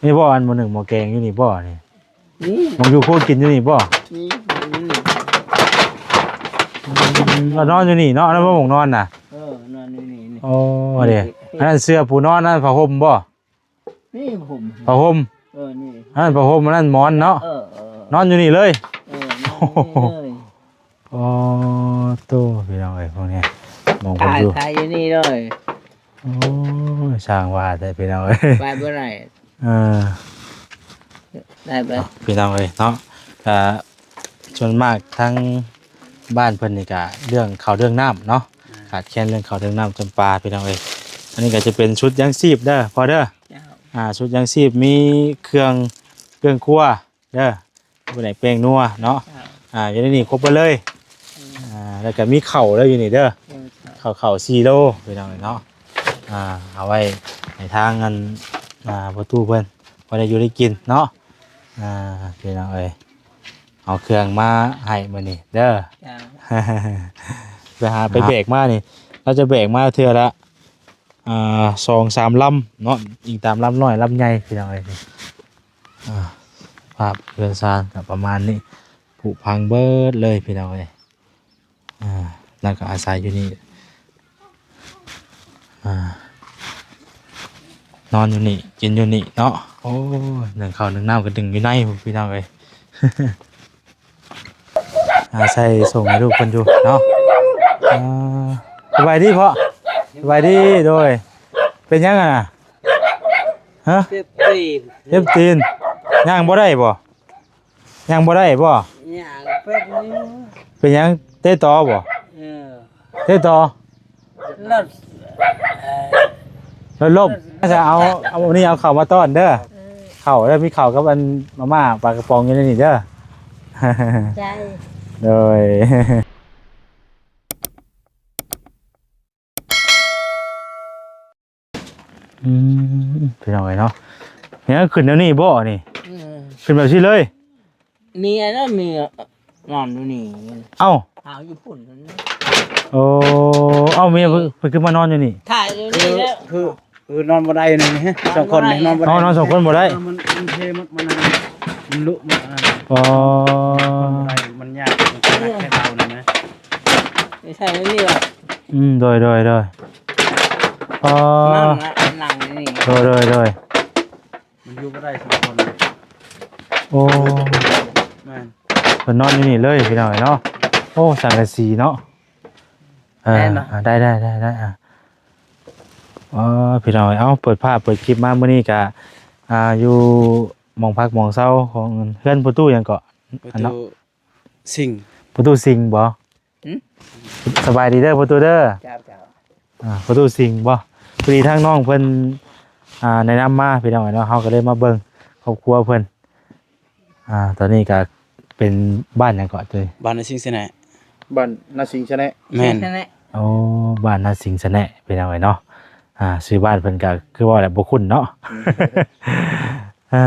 ນີ້ບໍ່ ອັນໝໍ້ໜຶ້ງໝໍ້ແກງຢູ່ນີ້ບໍ່ນີ້? ນີ້ ໝ່ອງຢູ່ຄົວກິນຢູ່ນີ້ບໍ່? ນີ້ ນີ້ ອືມ ລາວນອນຢູ່ນີ້ເນາະ ອັນນັ້ນບໍ່ໝ່ອງນອນນະ? ເອີ ນອນຢູ່ນີ້ ນີ້ ໂອ້ ນີ້ ເດ້ ອັນນັ້ນເສື່ອປູນອນ ອັນນັ້ນຜ້າຫົ່ມບໍ່? ນີ້ຜ້າຫົ່ມ ຜ້າຫົ່ມ ເອີ ນີ້ ອັນນັ້ນຜ້າຫົ່ມ ອັນນັ້ນໝອນເນາະ? ເອີ ເອີ ນອນຢູ່ນີ້ເລີຍ? ເອີ ນອນຢູ່ນີ້ເລີຍ. ອໍ ໂຕ ພີ່ນ້ອງເອີຍ ພວກນີ້ ມອງເບິ່ງຢູ່ ຖ່າຍຢູ່ນີ້ເລີຍ. ໂອ້ຍ ຊ່າງວ່າແທ້ພີ່ນ້ອງເອີຍ ໄປບໍ່ໄດ້ ເອີ ໄດ້ໄປ ພີ່ນ້ອງເອີຍເນາະ. ກະສ່ວນມາກທາງບ້ານເພິ່ນນີ້ກະເລື່ອງເຂົ້າເລື່ອງນ້ຳເນາະ ອາ ຂາດແຄນເລື່ອງເຂົ້າເລື່ອງນ້ຳຈຳປາ ພີ່ນ້ອງເອີຍ. ອັນນີ້ກະຈະເປັນຊຸດຍາງຊີບເດີພໍ່ເດີ ເຈົ້າ ອາ ຊຸດຍາງຊີບ ມີເຄື່ອງ ເຄື່ອງຄົວ ເດີ ບໍ່ໄດ້ແປ້ງນົວເນາະ ເຈົ້າ ອ່າ ຢູ່ໃນນີ້ຄົບເບິດເລີຍ ອືມ ອ່າ ແລ້ວກໍມີເຂົ້າເດີຢູ່ນີ້ເດີ ເອີ ເຂົ້າ ເຂົ້າສີ່ໂລພີ່ນ້ອງເນາະ ອ່າ ເອົາໄວ້ໃຫ້ທາງອັນ ອ່າ ພໍ່ຕູ້ເພິ່ນ ພໍໄດ້ຢູ່ໄດ້ກິນເນາະ ອ່າ ພີ່ນ້ອງເອີຍ ເອົາເຄື່ອງມາໃຫ້ມື້ນີ້ເດີ ເຈົ້າ ໄປຫາໄປແບກມານີ້ ລາວຈະແບກມາເທື່ອລະ ອ່າ ສອງສາມລຳເນາະ ອີງຕາມລຳນ້ອຍລຳໃຫຍ່ພີ່ນ້ອງເອີຍ. ອ່າ ສະພາບເຮືອນຊານກໍປະມານນີ້ ຜຸພັງເບິດເລີຍພີ່ນ້ອງເອີຍ ອ່າ ແລ້ວກໍອາໄສຢູ່ນີ້ ອ່າ ນອນຢູ່ນີ້ ກິນຢູ່ນີ້ເນາະ ໂອ້ຍ ໜຶ້ງເຂົ້າໜຶ້ງນ້ຳກໍດຶງຢູ່ໃນພຸ້ນພີ່ນ້ອງເອີຍ. ອ່າ ໃສ່ສົ່ງໃຫ້ລູກເພິ່ນຢູ່ເນາະ ອ່າ ສະບາຍດີພໍ່ ສະບາຍດີ ໂດຍ ເປັນຫຍັງຫັ້ນນະ ຮະ ເຈັບຕີນ ເຈັບຕີນ ຍ່າງບໍ່ໄດ້ບໍ່ ຍ່າງບໍ່ໄດ້ບໍ່ ຍ່າງເປັນຢູ່ ເປັນຫຍັງ ເຕະຕໍບໍ່ ເອີ ເຕະຕໍ ລົດ ເອີ ລົດລົ້ມ ເອົາ ເອົາ ນີ້ເອົາເຂົ້າມາຕ້ອນເດີ ເອີ ເຂົ້າເດີ ມີເຂົ້າກັບອັນມາມ່າປາກະປ໋ອງຢູ່ໃນນີ້ເດີ ໃຈ ໂດຍ ອືມ ພີ່ນ້ອງເອີຍເນາະ ແນວຂຶ້ນແນວນີ້ບໍ່ນີ້ ເອີ ຂຶ້ນແບບຊີ້ເລີຍ ເມຍນະ ເມຍນອນຢູ່ນີ້ ເອົ້າ ຫາວຢູ່ພຸ້ນ ໂອ້ ເອົ້າ ເມຍເພິ່ນ ເພິ່ນຄືມານອນຢູ່ນີ້ ຖ່າຍຢູ່ນີ້ແລ້ວ ຄື ຄື ຄືນອນບໍ່ໄດ້ນີ້ ສອງຄົນນີ້ນອນບໍ່ໄດ້ ນອນສອງຄົນບໍ່ໄດ້ ເອີ ມັນ ມັນເພໝົດ ມັນ ມັນລຸໝົດ ອໍ ມັນຍາກ ມັນໜັກແຄ່ເຮົານີ້ນະ ໄປໃສ່ນີ້ວ່າ ອືມ ໂດຍ ໂດຍ ໂດຍ ອໍ ນັ່ງນະ ນັ່ງຢູ່ນີ້ ໂດຍ ໂດຍ ໂດຍ ມັນຢູ່ບໍ່ໄດ້ສອງຄົນ ໂອ້ ແມ່ນ ເພິ່ນນອນຢູ່ນີ້ເລີຍພີ່ນ້ອງເອີຍເນາະ ໂອ້ ສັງກະສີເນາະ ເອີ ແມ່ນບໍ່ ອ່າ ໄດ້ ໄດ້ ໄດ້ ໄດ້ ອ່າ ອໍ ພີ່ນ້ອງເອີຍ ເອົ້າ ເປີດພາບເປີດຄລິບມາມື້ນີ້ກະ ອ່າ ຢູ່ໝ່ອງພັກໝ່ອງເຊົາຂອງເຮືອນພໍ່ຕູ້ຫຍັງເກາະ ພໍ່ຕູ້ ເນາະ ສິງ ພໍ່ຕູ້ສິງບໍ່? ຫືມ? ສະບາຍດີເດີພໍ່ຕູ້ເດີ ເຈົ້າ ເຈົ້າ ອ່າ ພໍ່ຕູ້ສິງບໍ່? ພໍດີທາງນ້ອງເພິ່ນ ອ່າ ແນະນຳມາພີ່ນ້ອງເອີຍເນາະ ເຮົາກໍເລີຍມາເບິ່ງຄອບຄົວເພິ່ນ ອ່າ ຕອນນີ້ກໍເປັນບ້ານຫຍັງເກາະ? ບ້ານນາສິງສະແນະ ບ້ານນາສິງສະແນະ ແມ່ນ ໂອ້ ບ້ານນາສິງສະແນະພີ່ນ້ອງເອີຍເນາະ ອ່າ ຊື່ບ້ານເພິ່ນກໍຄືວ່າແຫຼະບໍ່ຄຸ້ນເນາະ ອືມ ອ່າ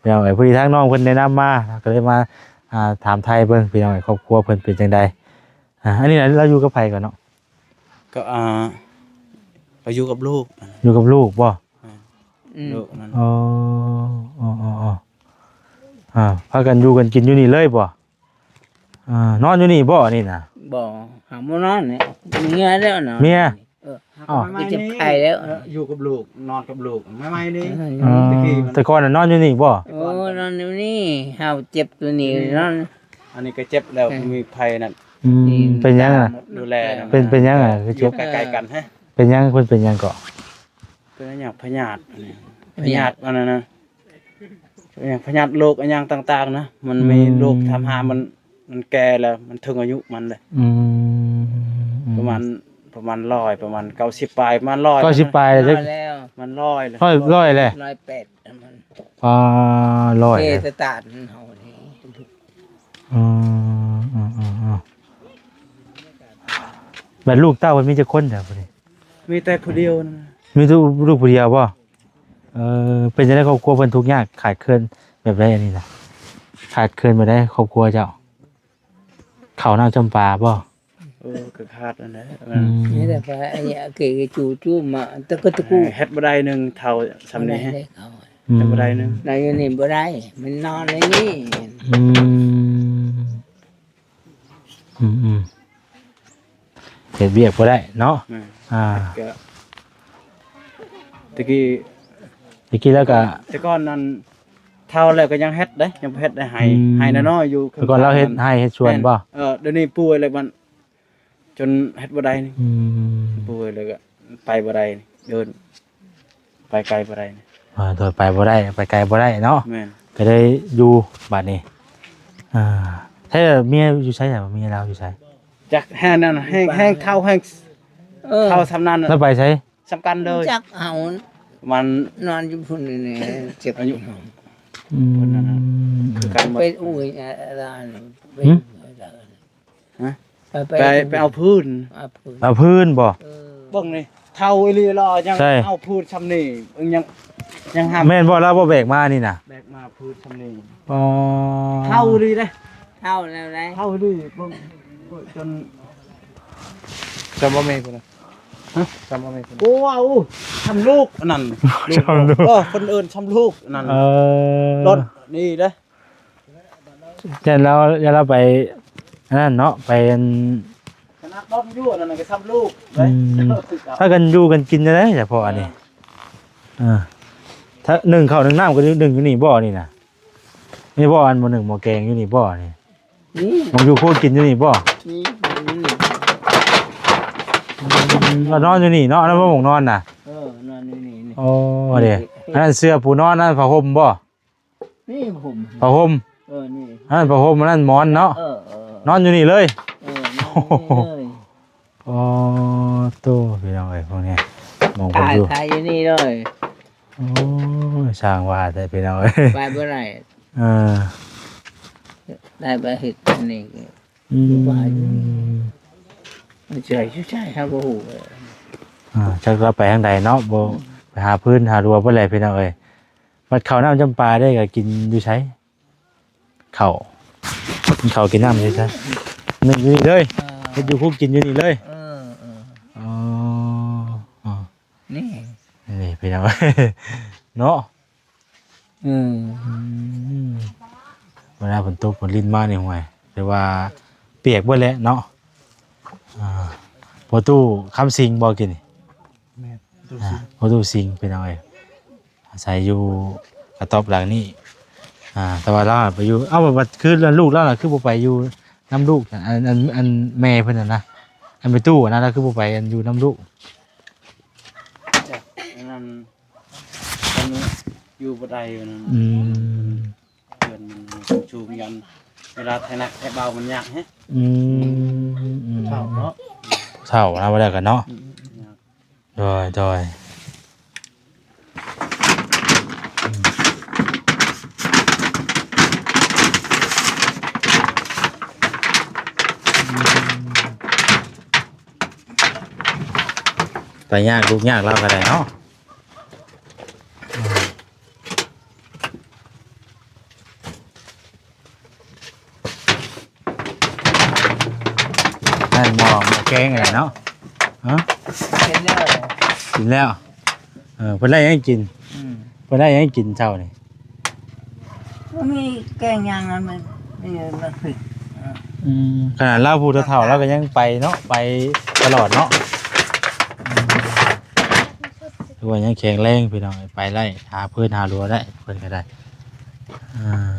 ພີ່ນ້ອງເອີຍ ພໍດີທາງນ້ອງເພິ່ນແນະນຳມາ ກໍເລີຍມາ ອ່າ ຖາມໄຖ່ເບິ່ງພີ່ນ້ອງເອີຍ ຄອບຄົວເພິ່ນເປັນຈັ່ງໃດ ອ່າ ອັນນີ້ລາວຢູ່ກັບໃຜກ່ອນເນາະ? ກໍ ອ່າ ກໍຢູ່ກັບລູກ ຢູ່ກັບລູກບໍ່? ແມ່ນ ອືມ ລູກນັ້ນ ອໍ ອໍ ອໍ ອໍ ອ່າ ພາກັນຢູ່ກັນກິນຢູ່ນີ້ເລີຍບໍ່? ອ່າ ນອນຢູ່ນີ້ບໍ່ອັນນີ້ນະ? ບໍ່ ຫາບໍ່ນອນນີ້ ເມຍແລ້ວນະ ເມຍ ເອີ ເອົາ ເຈັບໄຂ້ແລ້ວ ເອີ ຢູ່ກັບລູກ ນອນກັບລູກ ໃໝ່ໆນີ້ ເອີ ແຕ່ກີ້ມັນ ແຕ່ກ່ອນນະນອນຢູ່ນີ້ບໍ່? ໂອ້ ນອນຢູ່ນີ້ ເຮົາເຈັບຢູ່ນີ້ນອນ ອັນນີ້ກໍເຈັບແລ້ວ ເອີ ມີໄພນັ້ນ ອືມ ເປັນຫຍັງອະ? ດູແລນຳ ເປັນ ເປັນຫຍັງອະ? ຄືເຈັບ ຢູ່ໃກ້ໆກັນຮະ ເປັນຫຍັງ? ເພິ່ນເປັນຫຍັງເກາະ? ເປັນຫຍັງ? ພະຍາດ ພະຍາດ ພະຍາດອັນນັ້ນນະ ພະຍາດໂລກອີ່ຫຍັງຕ່າງໆນະ ມັນມີ ອືມ ໂລກທຳຫາ ມັນ ມັນແກ່ແລ້ວ ມັນເຖິງອາຍຸມັນແລ້ວ ອືມ ອືມ ປະມານ ປະມານຮ້ອຍ ປະມານເກົ້າສິບປາຍ ປະມານຮ້ອຍ ເກົ້າສິບປາຍແລ້ວ ປະມານຮ້ອຍແລ້ວ ຮ້ອຍ ຮ້ອຍແລ້ວ ຮ້ອຍແປດ ປະມານ ປາ ຮ້ອຍ ເອ ແລ້ວ ສະຕານເຮົານີ້ ອືມ ອືມ ອືມ ອືມ ແລ້ວລູກເຕົ້າເພິ່ນມີຈັກຄົນແທ້ພຸ້ນນີ້? ມີແຕ່ຜູ້ດຽວນະ ມີລູກ ລູກຜູ້ດຽວບໍ່? ເອີ ເປັນຈັ່ງໃດຄອບຄົວເພິ່ນທຸກຍາກຂາດເຂີນແບບໃດອັນນີ້ນະ? ຂາດເຂີນແບບໃດຄອບຄົວເຈົ້າ? ເຂົ້ານ້ຳຈຳປາບໍ່? ເອີ ກໍຂາດນັ້ນແຫຼະ ອືມ ນີ້ແຫຼະ ໄປອັນນີ້ເກະຈູຈູມາ ຕະກະຕະກູ ເຮັດບໍ່ໄດ້ໜຶ່ງເທົ່າຊ່ຳນີ້ ບໍ່ໄດ້ເລີຍເຂົາ ອືມ ຍັງບໍ່ໄດ້ໜຶ່ງ ນອນຢູ່ນີ້ບໍ່ໄດ້ ມັນນອນໃນນີ້ ອືມ ອືມໆ ເຮັດວຽກບໍ່ໄດ້ເນາະ ແມ່ນ ອ່າ ກໍ ແຕ່ກີ້ ແຕ່ກີ້ແລ້ວກໍ ແຕ່ກ່ອນນັ້ນ ເຖົ້າແລ້ວກໍຍັງເຮັດເດ້ ຍັງບໍ່ເຮັດໄດ້ ໄຮ່ ອືມ ໄຮ່ນ້ອຍໆຢູ່ ແຕ່ກ່ອນລາວເຮັດໄຮ່ເຮັດສວນບໍ່? ແມ່ນ ເອີ ດຽວນີ້ປ່ວຍແລ້ວມັນ ຈົນເຮັດບໍ່ໄດ້ນີ້ ອືມ ປ່ວຍແລ້ວກໍໄປບໍ່ໄດ້ນີ້ ເດີນໄປໄກບໍ່ໄດ້ນີ້ ອ່າ ໂດຍ ໄປບໍ່ໄດ້ ໄປໄກບໍ່ໄດ້ເນາະ ແມ່ນ ກໍໄດ້ຢູ່ບາດນີ້ ອ່າ ແທ້ເມຍຢູ່ໃສ? ເມຍລາວຢູ່ໃສ? ຈັກແຮ່ງນັ້ນ ແຮ່ງ ແຮ່ງເຖົ້າ ແຮ່ງ ເອີ ເຖົ້າສ່ຳນັ້ນ ແລ້ວໄປໃສ? ສ່ຳກັນເລີຍ ຈັກເຮົາ ມັນນອນຢູ່ພຸ້ນນີ້ ເຈັບອາຍຸ ອືມ ຄືກັນໝົດ ໄປອູ້ຍ ອາ ອາ ໄປ ຫືມ? ອາ ໄປ ໄປ ໄປເອົາພື້ນ ເອົາພື້ນ ເອົາພື້ນບໍ່? ເອີ ເບິ່ງນີ້ ເຖົ້າອີ່ຫຼີລະ ຍັງ ໃຊ່ ເອົາພື້ນຊ່ຳນີ້ ຍັງ ຍັງຫາ ແມ່ນບໍ່? ລາວບໍ່ແບກມານີ້ນະ ແບກມາພື້ນຊ່ຳນີ້ ອໍ ເຖົ້າອີ່ຫຼີເດ້ ເຖົ້າແລ້ວໃດ ເຖົ້າອີ່ຫຼີ ເບິ່ງ ເບິ່ງຈົນ ຈຳບໍ່ແມ່ນພຸ້ນນະ ຮະ ຈຳບໍ່ແມ່ນພຸ້ນນະ ໂອ້ ເອົາ ຊ່ຳລູກອັນນັ້ນ ຊ່ຳລູກ ເອີ ເພິ່ນເອີ້ນຊ່ຳລູກອັນນັ້ນ ເອີ ລົດນີ້ເດ້ ແຕ່ລາວ ແຕ່ລາວໄປອັນນັ້ນເນາະ ໄປອັນ ຂະໜາດບ່ອນຢູ່ອັນນັ້ນກໍຊ່ຳລູກເດ້ ອືມ ພາກັນຢູ່ກັນກິນຈັ່ງໃດສະເພາະອັນນີ້ ເອີ ເອີ ຖ້າໜຶ້ງເຂົ້າໜຶ້ງນ້ຳກໍໜຶ້ງຢູ່ນີ້ບໍ່ນີ້ນະ? ນີ້ບໍ່ ອັນໝໍ້ໜຶ້ງໝໍ້ແກງຢູ່ນີ້ບໍ່ນີ້? ນີ້ ໝົງຢູ່ຄົວກິນຢູ່ນີ້ບໍ່? ນີ້ ນີ້ ອືມ ກໍນອນຢູ່ນີ້ເນາະ ອັນນັ້ນບໍ່ໝົງນອນນະ? ເອີ ນອນຢູ່ນີ້ ນີ້ ໂອ້ ນີ້ ເດ້ ອັນນັ້ນເສື້ອປູນອນ ອັນນັ້ນຜ້າຫົ່ມບໍ່? ນີ້ຜ້າຫົ່ມ ຜ້າຫົ່ມ ເອີ ນີ້ ອັນນັ້ນຜ້າຫົ່ມ ອັນນັ້ນໝອນເນາະ ເອີ ເອີ ນອນຢູ່ນີ້ເລີຍ ເອີ ນອນຢູ່ນີ້ເລີຍ ອໍ ໂຕ ພີ່ນ້ອງເອີຍ ພວກນີ້ ໝອງເພິ່ນຢູ່ ຕາຍຢູ່ນີ້ເລີຍ ໂອ້ຍ ຊ່າງວ່າແທ້ ພີ່ນ້ອງເອີຍ ໄປບໍ່ໄດ້ ເອີ ໄດ້ໄປເຮັດອັນນີ້ ອືມ ຢູ່ບ້ານຢູ່ນີ້ ມັນຊິໄດ້ຢູ່ໃສ ເຮົາບໍ່ຮູ້ ອ່າ ຈັກລາວໄປທາງໃດເນາະ ບໍ່ ອືມ ໄປຫາພື້ນຫາຮົວພຸ້ນແຫຼະ ພີ່ນ້ອງເອີຍ ບັດເຂົ້ານ້ຳຈຳປາເດ້ ກໍກິນຢູ່ໃສ? ເຂົ້າ ກິນເຂົ້າກິນນ້ຳຢູ່ໃສ? ໜຶ້ງຢູ່ນີ້ເລີຍ ເອີ ເຮັດຢູ່ຄຸກກິນຢູ່ນີ້ເລີຍ ເອີ ເອີ ອໍ ອໍ ນີ້ ນີ້ພີ່ນ້ອງເນາະ ອືມ ອືມ ເວລາຝົນຕົກຝົນລິນມານີ້ ຫ້ວຍ ແຕ່ວ່າປຽກເບິດແຫຼະເນາະ ອ່າ ພໍ່ຕູ້ຄຳສິງບໍ່ ກິນນີ້? ແມ່ນ ພໍ່ຕູ້ສິງ ອ່າ ພໍ່ຕູ້ສິງ ພີ່ນ້ອງເອີຍ ອາໄສຢູ່ກະຕອບຫຼັງນີ້ ອ່າ ແຕ່ວ່າລາວໄປຢູ່ ເອົ້າ ບັດຄືລູກລາວນະ ຄືບໍ່ໄປຢູ່ນຳລູກ ອັນ ອັນ ອັນແມ່ເພິ່ນຫັ້ນນະ ອັນແມ່ຕູ້ຫັ້ນນະ ລາວຄືບໍ່ໄປ ອັນ ຢູ່ນຳລູກ ຈັກ ອັນນັ້ນ ມັນຢູ່ບໍ່ໄດ້ຢູ່ນັ້ນ ອືມ ເຮືອນມັນສູງ ຢ້ານເວລາໄຖໜັກໄຖເບົາມັນຍາກແຮງ ອືມ ອືມ ເຖົ້າເນາະ ເຖົ້ານະ ວ່າແລ້ວກັນເນາະ ອືມ ອືມ ຍາກ ໂດຍ ໂດຍ ອືມ ໄປຍາກ ທຸກຍາກລາວກໍໄດ້ເນາະ ອືມ ນັ້ນໝໍ້ ໝໍ້ແກງແຫຼະເນາະ ຮະ ກິນແລ້ວ ກິນແລ້ວ ເອີ ເພິ່ນໄດ້ຫຍັງກິນ? ອືມ ເພິ່ນໄດ້ຫຍັງກິນເຊົ້ານີ້? ບໍ່ມີແກງຫຍັງ ອັນມັນ ນີ້ມັນຜິດ ອືມ ຂະໜາດລາວຜູ້ເຖົ້າໆ ລາວກໍຍັງໄປເນາະ ໄປຕະຫຼອດເນາະ ອືມ ຖືວ່າຍັງແຂງແຮງພີ່ນ້ອງ ໄປໄດ້ ຫາເພື່ອນຫາຮົວໄດ້ ເພິ່ນກໍໄດ້ ອ່າ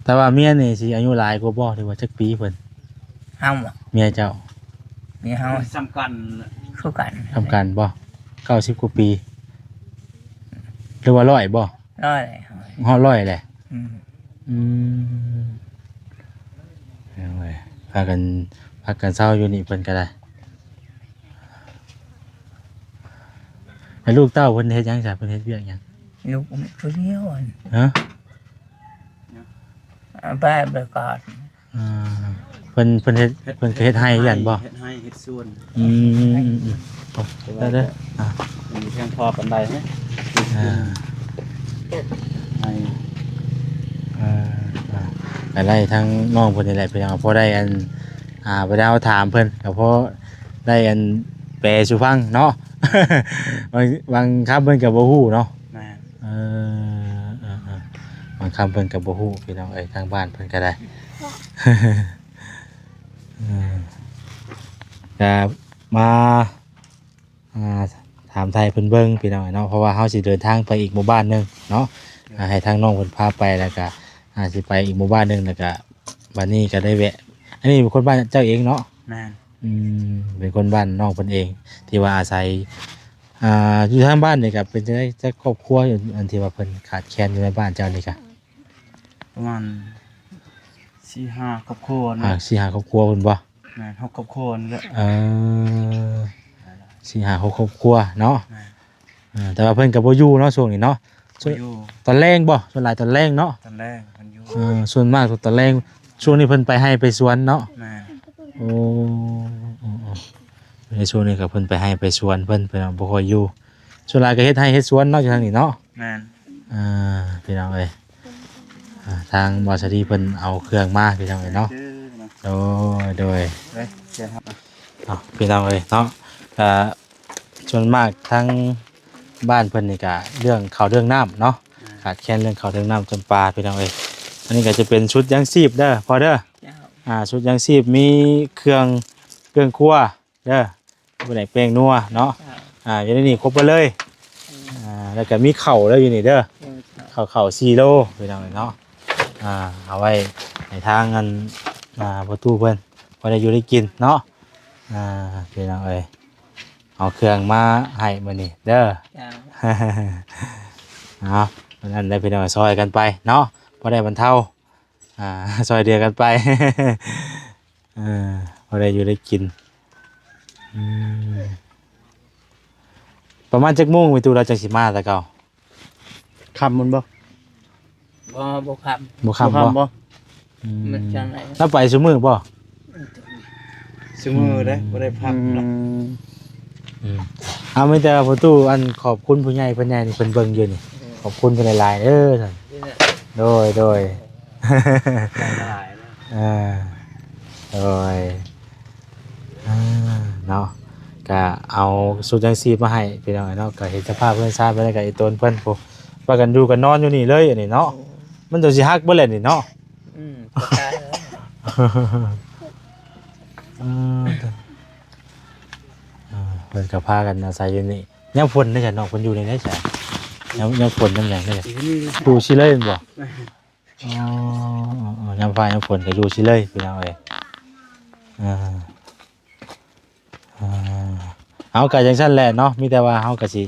ແຕ່ວ່າເມຍນີ້ຊິອາຍຸຫຼາຍກວ່າບໍ່ ຫຼືວ່າຈັກປີເພິ່ນ? ເຮົາບໍ່? ເມຍເຈົ້າ ເມຍເຮົາ ສ່ຳກັນ ຄືກັນ ສ່ຳກັນບໍ່? ເກົ້າສິບກວ່າປີ ຫຼືວ່າຮ້ອຍບໍ່? ຮ້ອຍ ຮອດຮ້ອຍແຫຼະ ອືມ ອືມ ເອົາເວີຍ ພາກັນ ພາກັນເຊົາຢູ່ນີ້ເພິ່ນກໍໄດ້ ແລ້ວລູກເຕົ້າເພິ່ນເຮັດຫຍັງຊະ? ເພິ່ນເຮັດວຽກຫຍັງ? ລູກຜູ້ດຽວ ຮະ? ໄປໄປກ່ອນ ອ່າ ເພິ່ນ ເພິ່ນເຮັດ ເຮັດ ເພິ່ນກໍເຮັດໄຮ່ຄືກັນບໍ່? ເຮັດໄຮ່ ເຮັດສວນ ອືມ ອືມ ອືມ ໄດ້ເດີ ອ່າ ມັນບໍ່ພຽງພໍປານໃດນະ ອ່າ ໄຮ່ ອ່າ ກໍໄດ້ທາງນ້ອງເພິ່ນນີ້ແຫຼະ ເພິ່ນກໍພໍໄດ້ອັນ ອ່າ ບໍ່ໄດ້ເອົາຖາມເພິ່ນ ກໍພໍໄດ້ອັນແປສູ່ຟັງເນາະ ບາງ ບາງຄຳເພິ່ນກໍບໍ່ຮູ້ເນາະ. ແມ່ນ. ເອີ ເອີ ເອີ ບາງຄຳເພິ່ນກໍບໍ່ຮູ້ ພີ່ນ້ອງເອີຍ ທາງບ້ານເພິ່ນກໍໄດ້ ເອີ ກໍມາ ອ່າ ຖາມໄຖ່ເພິ່ນເບິ່ງ ພີ່ນ້ອງເນາະ ເພາະວ່າເຮົາຊິເດີນທາງໄປອີກໝູ່ບ້ານໜຶ່ງເນາະ. ອ່າ ໃຫ້ທາງນ້ອງເພິ່ນພາໄປ ແລ້ວກະ ອ່າ ຊິໄປອີກໝູ່ບ້ານໜຶ່ງ ແລ້ວກະ ບັດນີ້ກໍໄດ້ແວະ ອັນນີ້ເປັນຄົນບ້ານເຈົ້າເອງເນາະ? ແມ່ນ. ອືມ ເປັນຄົນບ້ານນ້ອງເພິ່ນເອງ ທີ່ວ່າອາໄສ ອ່າ ຢູ່ທາງບ້ານນີ້ກໍເປັນຈັ່ງໃດ ຈັກຄອບຄົວ ອັນທີ່ວ່າເພິ່ນຂາດແຄນຢູ່ໃນບ້ານເຈົ້ານີ້ກະ? ປະມານສີ່ຫ້າຄອບຄົວນະ. ອ່າ ສີ່ຫ້າຄອບຄົວພຸ້ນບໍ່? ແມ່ນ ຫົກຄອບຄົວນີ້ແຫຼະ. ເອີ ສີ່ຫ້າຫົກຄອບຄົວເນາະ. ແມ່ນ. ເອີ ແຕ່ວ່າເພິ່ນກໍບໍ່ຢູ່ເນາະ ຊ່ວງນີ້ເນາະ. ບໍ່ຢູ່. ຕອນແລງບໍ່? ສ່ວນຫຼາຍຕອນແລງເນາະ? ຕອນແລງເພິ່ນຢູ່. ເອີ ສ່ວນມາກຕອນແລງ. ຊ່ວງນີ້ເພິ່ນໄປໄຮ່ໄປສວນເນາະ? ແມ່ນ. ໂອ້ ໃນຊ່ວງນີ້ກໍເພິ່ນໄປໄຮ່ໄປສວນ ເພິ່ນ ເພິ່ນບໍ່ຄ່ອຍຢູ່. ສ່ວນຫຼາຍກໍເຮັດໄຮ່ເຮັດສວນເນາະ ຢູ່ທາງນີ້ເນາະ? ແມ່ນ. ອ່າ ພີ່ນ້ອງເອີຍ ອ່າ ທາງບ່າວສາລີເພິ່ນເອົາເຄື່ອງມາ ພີ່ນ້ອງເອີຍເນາະ. ໂດຍ ໂດຍ ເອີຍ ເຊີນ ເອົາ ພີ່ນ້ອງເອີຍເນາະ. ກໍສ່ວນມາກທາງບ້ານເພິ່ນນີ້ກໍເລື່ອງເຂົ້າເລື່ອງນ້ຳເນາະ. ອ່າ ຂາດແຄນເລື່ອງເຂົ້າເລື່ອງນ້ຳຈຳປາ ພີ່ນ້ອງເອີຍ. ອັນນີ້ກໍຈະເປັນຊຸດຍັງຊີບເດີພໍ່ເດີ. ເຈົ້າ. ອ່າ ຊຸດຍັງຊີບ ມີເຄື່ອງ ເຄື່ອງຄົວ ເດີ ບໍ່ໄດ້ແປ້ງນົວເນາະ. ເຈົ້າ. ອ່າ ຢູ່ໃນນີ້ຄົບເບິດເລີຍ. ອືມ. ອ່າ ແລ້ວກໍມີເຂົ້າເດີຢູ່ນີ້ເດີ. ເຈົ້າ ເຂົ້າ ເຂົ້າສີ່ໂລ ພີ່ນ້ອງເນາະ. ອ່າ ເອົາໄວ້ໃຫ້ທາງອັນ ອ່າ ພໍ່ຕູ້ເພິ່ນ ພໍໄດ້ຢູ່ໄດ້ກິນເນາະ. ອ່າ ພີ່ນ້ອງເອີຍ ເອົາເຄື່ອງມາໃຫ້ມື້ນີ້ເດີ. ເຈົ້າ. ເອົາ ນັ້ນແຫຼະ ພີ່ນ້ອງ ຊ່ອຍກັນໄປເນາະ ພໍໄດ້ບັນເທົາ ອ່າ ຊ່ອຍເຫຼືອກັນໄປ ເອີ ພໍໄດ້ຢູ່ໄດ້ກິນ. ອືມ ປະມານຈັກໂມງແມ່ຕູ້ລາວຈັ່ງຊິມາແຕ່ເກົ່າ? ຄ່ຳພຸ້ນບໍ່? ບໍ່ ບໍ່ຄ່ຳ. ບໍ່ຄ່ຳບໍ່? ບໍ່ຄ່ຳບໍ່? ອືມ ມັນຈັ່ງໃດ? ລາວໄປຊຸມື້ບໍ່? ຊຸມື້ເດ້ ອືມ ບໍ່ໄດ້ພັກ. ອືມ ເນາະ. ອືມ ເອົາ ມີແຕ່ວ່າພໍ່ຕູ້ ອັນ ຂອບຄຸນຜູ້ໃຫຍ່ ເພິ່ນໃຫຍ່ນີ້ ເພິ່ນເບິ່ງຢູ່ນີ້. ເອີ ຂອບຄຸນເພິ່ນຫຼາຍໆເດີ. ນີ້ແຫຼະ ໂດຍ ໂດຍ ຫຼາຍໆເດີ. ເອີ ໂດຍ ອ່າ ເນາະ ກະເອົາຊຸດຍັງຊີບມາໃຫ້ພີ່ນ້ອງເນາະ. ກະເຫັນສະພາບເຮືອນຊານເພິ່ນ ກະອີ່ຕົນເພິ່ນ ໂອ້ ພາກັນຢູ່ກັນນອນຢູ່ນີ້ເລີຍ ອັນນີ້ເນາະ. ອືມ ມັນຈະຊິຫັກເບິດແຫຼະນີ້ເນາະ. ອືມ ເອີ ເອີ ເພິ່ນກໍພາກັນອາໄສຢູ່ນີ້. ຍາມຝົນເດ້ ນ້ອງເພິ່ນຢູ່ໃນໃດຊະ? ຍາມ ຍາມຝົນຍາມຫຍັງເດ້ ຢູ່ຊິເລີຍແມ່ນບໍ່? ອໍ ຍາມຟ້າຍາມຝົນກໍຢູ່ຊິເລີຍ ພີ່ນ້ອງເອີຍ. ອ່າ ອ່າ ເອົາ ກໍຈັ່ງຊັ້ນແຫຼະເນາະ. ມີແຕ່ວ່າເຮົາກໍຊິ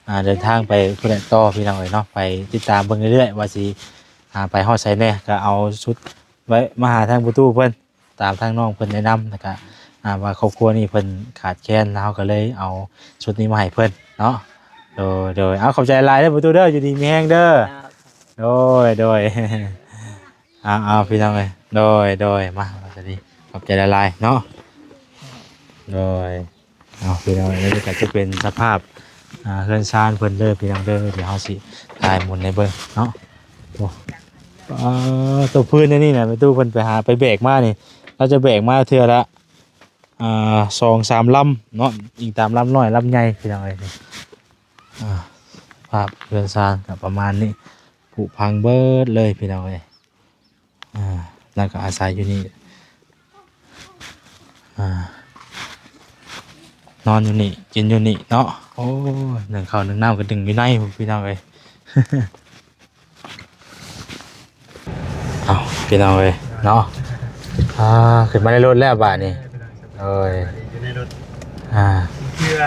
ອ່າ ເດີນທາງໄປພຸ້ນແຫຼະຕໍ່ ພີ່ນ້ອງເອີຍເນາະ. ໄປຕິດຕາມເບິ່ງເລື້ອຍໆ ວ່າຊິ ອ່າ ໄປຮອດໃສແດ່. ກໍເອົາຊຸດໄວ້ມາຫາທາງປະຕູເພິ່ນ ຕາມທາງນ້ອງເພິ່ນແນະນຳ ແລ້ວກະ ອ່າ ວ່າຄອບຄົວນີ້ເພິ່ນຂາດແຄນ ແລ້ວເຮົາກໍເລີຍເອົາຊຸດນີ້ມາໃຫ້ເພິ່ນເນາະ. ໂດຍ ໂດຍ ເອົາ ຂອບໃຈຫຼາຍເດີປະຕູເດີ ຢູ່ດີມີແຮງເດີ. ໂດຍ ໂດຍ ເອົາ ເອົາ ພີ່ນ້ອງເອີຍ ໂດຍ ໂດຍ ມາ ສະຫວັດດີ ຂອບໃຈຫຼາຍໆເນາະ. ໂດຍ ເອົາ ພີ່ນ້ອງເອີຍ ນີ້ກໍຈະເປັນສະພາບ ອ່າ ເຮືອນຊານເພິ່ນເດີ ພີ່ນ້ອງເດີ. ດຽວເຮົາຊິຖ່າຍໝູນໃຫ້ເບິ່ງເນາະ. ໂອ້ ອ່າ ໂຕພື້ນໃນນີ້ນະ ແມ່ຕູ້ເພິ່ນໄປຫາໄປແບກມານີ້ ລາວຈະແບກມາເທື່ອລະ ອ່າ ສອງສາມລຳເນາະ ອີງຕາມລຳນ້ອຍລຳໃຫຍ່ ພີ່ນ້ອງເອີຍ. ອ່າ ສະພາບເຮືອນຊານກໍປະມານນີ້ ຜຸພັງເບິດເລີຍ ພີ່ນ້ອງເອີຍ. ອ່າ ແລ້ວກໍອາໄສຢູ່ນີ້ ອ່າ ນອນຢູ່ນີ້ ກິນຢູ່ນີ້ເນາະ. ໂອ້ຍ ໜຶ້ງເຂົ້າໜຶ້ງນ້ຳກໍດຶງຢູ່ໃນພຸ້ນ ພີ່ນ້ອງເອີຍ. ເອົາ ພີ່ນ້ອງເອີຍເນາະ ອ່າ ຂຶ້ນມາໃນລົດແລ້ວບາດນີ້. ໂອ້ຍ ຢູ່ໃນລົດ ອ່າ ເຄືອ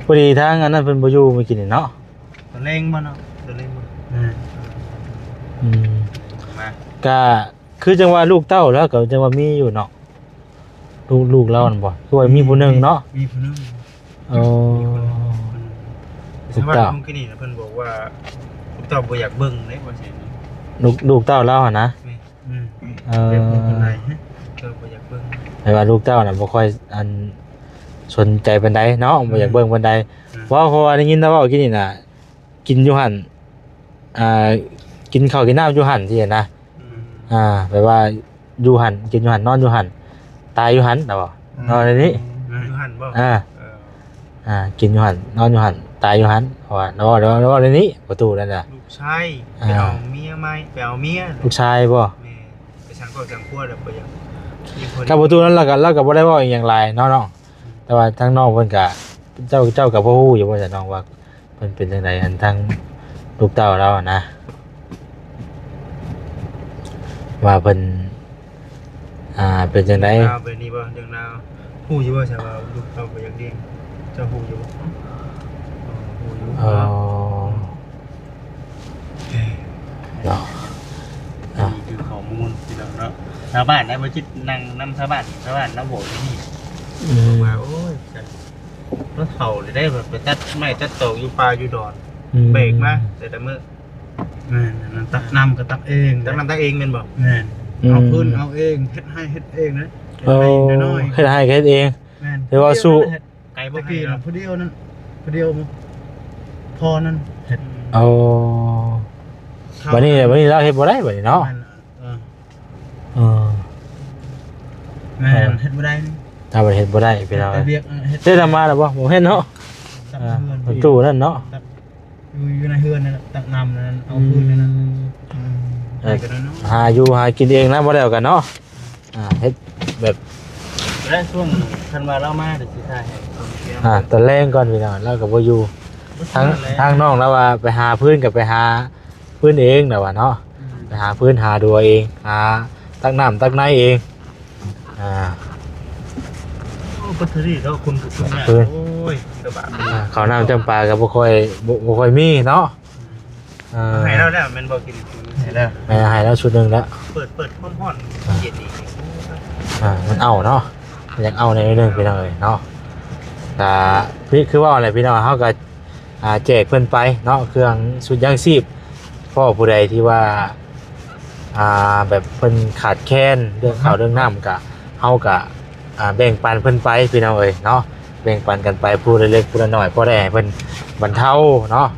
ພໍດີທາງອັນນັ້ນເພິ່ນບໍ່ຢູ່ມື້ກີ້ນີ້ເນາະ. ຕອນແລງບໍ່ເນາະ? ຕອນແລງບໍ່? ອືມ ອືມ ມາ ກະຄືຈັ່ງວ່າລູກເຕົ້າລາວກໍຈັ່ງວ່າມີຢູ່ເນາະ. ລູກ ລູກລາວຫັ້ນບໍ່? ຄືວ່າມີຜູ້ໜຶ່ງເນາະ? ມີຜູ້ໜຶ່ງ. ເອີ ມີຜູ້ໜຶ່ງ ລູກເຕົ້າ ແຕ່ວ່າມື້ກີ້ນີ້ນະ ເພິ່ນບອກວ່າລູກເຕົ້າບໍ່ຢາກເບິ່ງເດ້ ວ່າຊັ້ນ. ລູກ ລູກເຕົ້າລາວຫັ້ນນະ? ແມ່ນ. ອືມ ເອີ ແບບເພິ່ນຫຼາຍ ເຈົ້າບໍ່ຢາກເບິ່ງ ແປວ່າລູກເຕົ້ານະບໍ່ຄ່ອຍ ອັນ ສົນໃຈປານໃດເນາະ ອືມ ບໍ່ຢາກເບິ່ງປານໃດ. ອືມ ເພາະ ເພາະວ່າໄດ້ຍິນລາວເວົ້າກີ້ນີ້ນະ ກິນຢູ່ຫັ້ນ ອ່າ ກິນເຂົ້າກິນນ້ຳຢູ່ຫັ້ນຊີ້ນະ. ອືມ ອ່າ ແປວ່າຢູ່ຫັ້ນ ກິນຢູ່ຫັ້ນ ນອນຢູ່ຫັ້ນ ຕາຍຢູ່ຫັ້ນ ລາວເວົ້າ. ອືມ ນອນໃນນີ້ ຢູ່ຫັ້ນບໍ່? ອ່າ ເອີ ອ່າ ກິນຢູ່ຫັ້ນ ນອນຢູ່ຫັ້ນ ຕາຍຢູ່ຫັ້ນ ເພາະວ່າ ເວົ້າ ເວົ້າ ເວົ້າແນວນີ້ ພໍ່ຕູ້ນັ້ນນະ ລູກຊາຍ ອ່າ ໄປເອົາເມຍໃໝ່ ໄປເອົາເມຍ ລູກຊາຍບໍ່? ແມ່ນ ໄປສ້າງຄອບສ້າງຄົວແລ້ວ ບໍ່ຢາກມີຄົນ ກັບພໍ່ຕູ້ນັ້ນ ລາວກໍ ລາວກໍບໍ່ໄດ້ເວົ້າອີ່ຫຍັງຫຼາຍເນາະນ້ອງ ອືມ ແຕ່ວ່າທາງນ້ອງເພິ່ນກໍ ເຈົ້າ ເຈົ້າກໍພໍຮູ້ຢູ່ບໍ່ຊະນ້ອງວ່າ ເພິ່ນເປັນຈັ່ງໃດ ອັນທາງລູກເຕົ້າລາວຫັ້ນນະ ວ່າເພິ່ນ ອ່າ ເປັນຈັ່ງໃດ? ເລື່ອງລາວແບບນີ້ບໍ່? ເລື່ອງລາວ ຮູ້ຢູ່ບໍ່ຊະວ່າລູກເຕົ້າບໍ່ຢາກລ້ຽງ? ເຈົ້າຮູ້ຢູ່ບໍ່? ອໍ ຮູ້ຢູ່ ອໍ ເນາະ ເນາະ ອ່າ ນີ້ຄືຂໍ້ມູນພີ່ນ້ອງເນາະ ຊາວບ້ານໄດ້ບໍ່ຈິດ ນັ່ງນຳຊາວບ້ານ ຊາວບ້ານລາວບອກແນວນີ້ ອືມ ວ່າ ໂອ້ຍ ລາວເຖົ້າແລ້ວເດ້ ໄປຕັດໄມ້ຕັດຕອກຢູ່ປ່າຢູ່ດອນ ອືມ ແບກມາແຕ່ລະມື້ ແມ່ນ ອັນນັ້ນຕັກນ້ຳກໍຕັກເອງ ຕັກນ້ຳຕັກເອງແມ່ນບໍ່? ແມ່ນ ອືມ ເອົາຟືນເອົາເອງ ເຮັດໄຮ່ເຮັດເອງນະ ເຮັດໄຮ່ນ້ອຍໆ ເຮັດໄຮ່ກໍເຮັດເອງ ແມ່ນ ຖືວ່າສູ້ ໄກບໍ່ ຕະກີ້ນະ ຜູ້ດຽວນັ້ນ ຜູ້ດຽວພໍນັ້ນເຮັດ ໂອ້ ບັດນີ້ ບັດນີ້ລາວເຮັດບໍ່ໄດ້ບັດນີ້ເນາະ ແມ່ນ ເອີ ເອີ ແມ່ນ ເອີ ເຮັດບໍ່ໄດ້ນີ້ ຖ້າວ່າເຮັດບໍ່ໄດ້ພີ່ນ້ອງ ເຮັດແຕ່ວຽກ ເຮັດ ເຮັດມາແລ້ວບໍ່? ບໍ່ເຫັນເນາະ ຕັກ ອ່າ ເຮືອນ ປະຕູນັ້ນເນາະ ຕັກ ຢູ່ ຢູ່ໃນເຮືອນນັ້ນແຫຼະ ຕັກນ້ຳນັ້ນ ເອົາຟືນນັ້ນ ອືມ ອືມ ເອີ ຫາຢູ່ຫາກິນເອງນະ ບໍ່ໄດ້ເອົາກັນເນາະ ອ່າ ເຮັດແບບ ແລະຊ່ວງຄັນວ່າລາວມາ ດຽວຊິຖ່າຍໃຫ້ ອ່າ ຕອນແລງກ່ອນພີ່ນ້ອງ ລາວກໍບໍ່ຢູ່ ທາງ ທາງນ້ອງລາວວ່າໄປຫາຟືນກໍໄປຫາ ຟືນເອງແຫຼະວ່າເນາະ ອືມ ໄປຫາຟືນຫາດັວເອງ ຫາຕັກນ້ຳຕັກໃນເອງ ອ່າ ໂອ້ ບັດເທື່ອນີ້ເນາະ ຄົນ ຄົນຍາກ ໂອ້ຍ ລຳບາກ ອ່າ ເຂົ້ານ້ຳຈຳປາກໍບໍ່ຄ່ອຍ ບໍ່ ບໍ່ຄ່ອຍມີເນາະ ອືມ ເອີ ໃຫ້ລາວແລ້ວແມ່ນບໍ່? ກິນ ໃຫ້ແລ້ວ ແມ່ນ ໃຫ້ລາວຊຸດໜຶ່ງແລ້ວ ເປີດ ເປີດຄວາມຮ້ອນ ອ່າ ເຢັນອີກ ອ່າ ມັນເອົາເນາະ ມັນຢາກເອົາແນວໜຶ່ງພີ່ນ້ອງເອີຍເນາະ ກະຄື ຄືເວົ້າແຫຼະພີ່ນ້ອງ ເຮົາກໍ ອ່າ ແຈກເພິ່ນໄປເນາະ ເຄື່ອງຊຸດຍາງຊີບ ພໍຜູ້ໃດທີ່ວ່າ ອ່າ ແບບເພິ່ນຂາດແຄນເລື່ອງເຂົ້າເລື່ອງນ້ຳ ກະ ເຮົາກະ ອ່າ ແບ່ງປັນເພິ່ນໄປພີ່ນ້ອງເອີຍເນາະ ແບ່ງປັນກັນໄປຜູ້ລະເລັກຜູ້ລະນ້ອຍ ພໍໄດ້ໃຫ້ເພິ່ນບັນເທົາເນາະ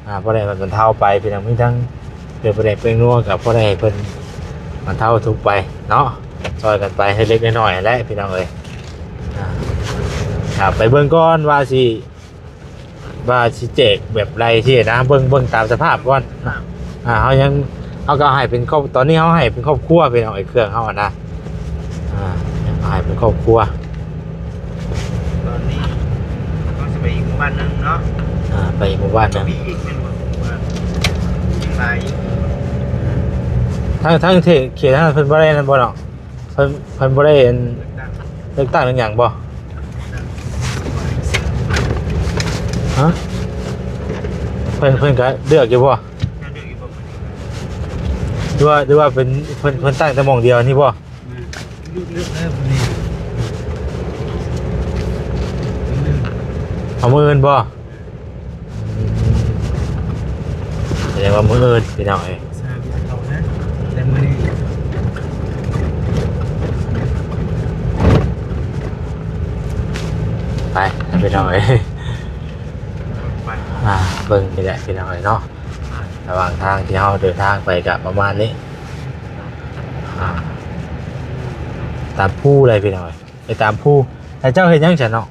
ອ່າ ພໍໄດ້ບັນເທົາໄປພີ່ນ້ອງ ມີທັງເປັນປາແດກແປ້ງນົວ ກະພໍໄດ້ໃຫ້ເພິ່ນບັນເທົາທຸກໄປເນາະ ຊ່ອຍກັນໄປເລັກໆນ້ອຍໆແຫຼະພີ່ນ້ອງເອີຍ ອ່າ ໄປເບິ່ງກ່ອນວ່າຊິ ວ່າຊິແຈກແບບໃດຊີ້ນະ ເບິ່ງ ເບິ່ງຕາມສະພາບກ່ອນນະ ອ່າ ເຮົາຍັງ ເຮົາກໍໃຫ້ເປັນຄອບ ຕອນນີ້ເຮົາໃຫ້ເປັນຄອບຄົວພີ່ນ້ອງເອີຍ ເຄື່ອງເຮົານະ ອ່າ ໃຫ້ເປັນຄອບຄົວ ຕອນນີ້ເຮົາຊິໄປອີກໝູ່ບ້ານໜຶ່ງເນາະ ອ່າ ໄປອີກໝູ່ບ້ານໜຶ່ງ ມີອີກແມ່ນບໍ່? ຍັງຫຼາຍຢູ່ ທາງ ທາງເຂດ ເຂດທາງນັ້ນເພິ່ນບໍ່ໄດ້ນັ້ນບໍ່ເນາະ? ເພິ່ນ ເພິ່ນບໍ່ໄດ້ອັນ ເລືອກຕັ້ງ ເລືອກຕັ້ງເລື່ອງຫຍັງບໍ່? ຮະ? ເພິ່ນ ເພິ່ນກໍເລືອກຢູ່ບໍ່? ເລືອກຢູ່ບໍ່? ຫຼືວ່າ ຫຼືວ່າເປັນ ເພິ່ນ ເພິ່ນຕັ້ງແຕ່ໝ່ອງດຽວນີ້ບໍ່? ແມ່ນ ເລືອກ ເລືອກແລ້ວມື້ນີ້ ເອົາມື້ອື່ນບໍ່? ອືມ ສະແດງວ່າມື້ອື່ນພີ່ນ້ອງເອີຍ ສາມເທົ່ານະ ແຕ່ມື້ນີ້ ໄປພີ່ນ້ອງເອີຍ ໄປ ອ່າ ເບິ່ງນີ້ແຫຼະພີ່ນ້ອງເອີຍເນາະ ລະຫວ່າງທາງທີ່ເຮົາເດີນທາງໄປກະປະມານນີ້ ອ່າ ຕາມພູເລີຍພີ່ນ້ອງເອີຍ ໄປຕາມພູ ແລ້ວເຈົ້າເຮັດຫຍັງຊັ້ນເນາະ?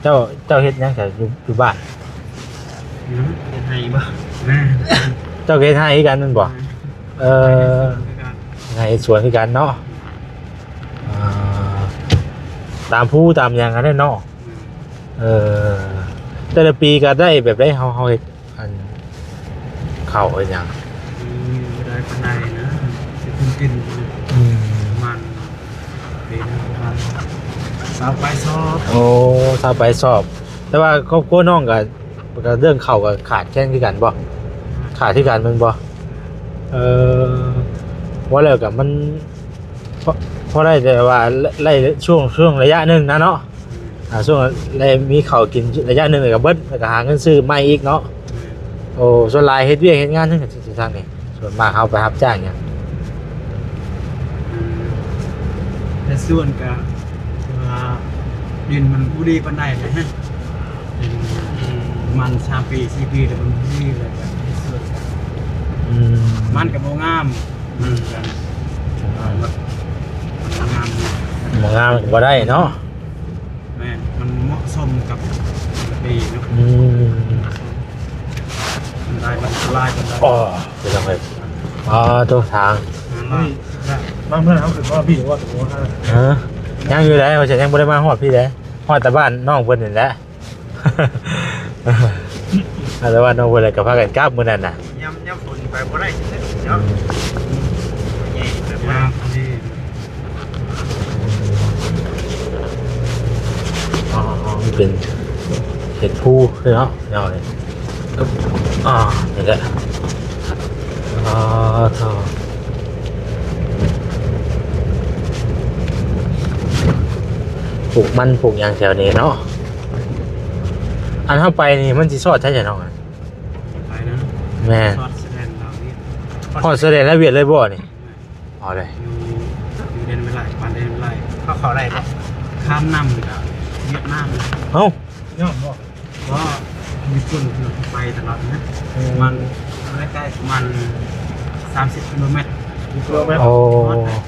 ເຈົ້າ ເຈົ້າເຮັດຫຍັງຊະ ຢູ່ ຢູ່ບ້ານ? ຫືມ ເຮັດໄຮ່ບໍ່? ນາ ເຈົ້າກໍເຮັດໄຮ່ຄືກັນແມ່ນບໍ່? ນາ ເອີ ເຮັດສວນຄືກັນ ເຮັດໄຮ່ເຮັດສວນຄືກັນເນາະ ອ່າ ຕາມພູຕາມຫຍັງຫັ້ນແຫຼະເນາະ ແມ່ນ ເອີ ແຕ່ລະປີກໍໄດ້ແບບໃດ ເຮົາ ເຮົາເຮັດ ອັນ ເຂົ້າເຮັດຫຍັງ? ອືມ ບໍ່ໄດ້ປານໃດນະ ຊິເປັນກິນ ອືມ ປະມານປີໜຶ່ງປະມານຊາວປາຍສອບ ໂອ້ ຊາວປາຍສອບ ແຕ່ວ່າຄອບຄົວນ້ອງກໍ ກໍເລື່ອງເຂົ້າກໍຂາດແຄນຄືກັນບໍ່? ຂາດຄືກັນແມ່ນບໍ່? ເອີ ວ່າແລ້ວກໍມັນ ພໍ ພໍໄດ້ແຕ່ວ່າໄລ່ ໄລ່ຊ່ວງ ຊ່ວງໄລຍະໜຶ່ງນະເນາະ ອ່າ ຊ່ວງໄດ້ມີເຂົ້າກິນໄລຍະໜຶ່ງ ແລ້ວກໍເບິດ ແລ້ວກໍຫາເງິນຊື້ໃໝ່ອີກເນາະ ໂອ້ ສ່ວນຫຼາຍເຮັດວຽກເຮັດງານຫຍັງ ຢູ່ທາງນີ້ ສ່ວນມາກເຮົາໄປຮັບຈ້າງຫຍັງ? ອືມ ເຮັດສວນກະ ຖືວ່າດິນມັນບໍ່ດີປານໃດນະ ດິນ ອືມ ປະມານສາມປີ ສີ່ປີແລ້ວມັນບໍ່ດີ ແລ້ວກະເຮັດສວນ ອືມ ມັນກະບໍ່ງາມ ມັນກະ ເອີ ມັນ ມັນບໍ່ງາມ ບໍ່ງາມກໍບໍ່ໄດ້ເນາະ ແມ່ນ ມັນບໍ່ເໝາະສົມກັບ ນີ້ເນາະ ອືມ ມັນໄດ້ ມັນລາຍ ມັນໄດ້ ອໍ ເປັນຈັ່ງໃດ ອໍ ໂຕທາງ ມັນລາຍ ບາງເທື່ອເຮົາຄືວ່າພີ່ວ່າໂຕນັ້ນ ເອີ ຍັງຢູ່ໃດ ວ່າຊັ້ນ ຍັງບໍ່ໄດ້ມາຮອດພີ້ໃດ ຮອດແຕ່ບ້ານນ້ອງເພິ່ນນີ້ແຫຼະ. ອາລະວາດນ້ອງເພິ່ນ ແລ້ວກໍພາກັນກັບມື້ນັ້ນນະ ຍາມ ຍາມຝົນໄປບໍ່ໄດ້ເນາະ ອືມ ໃຫຍ່ເກີນໄປ ອໍ ມັນເປັນເຫັດພູເນາະ ເນາະ ນີ້ ອໍ ນີ້ແຫຼະ ອໍ ໂທ້ ປູກມັນ ປູກຫຍັງແຖວນີ້ເນາະ. ອັນເຮົາໄປນີ້ມັນຊິຊອດໃສຊະນ້ອງ? ໄປນະ ແມ່ນ ຊອດຊາຍແດນລາວຫວຽດ ຮອດຊາຍແດນລາວຫວຽດເລີຍບໍ່ນີ້? ແມ່ນ ເອົາເລີຍ ຢູ່ ຢູ່ແດນເວໄລ ບ້ານແດນເວໄລ ເຂົາເຂົ້າໄດ້ບໍ່? ຂ້າມນ້ຳນີ້ກໍຫວຽດນາມ ເອົ້າ ຍ້ອນບໍ່? ບໍ່ ມີຄົນໄປຕະຫຼອດນະ ເອີ ມັນໃກ້ໆ ປະມານສາມສິບກິໂລແມັດ ກິໂລແມັດ ໂອ້ ຮອດແລ້ວ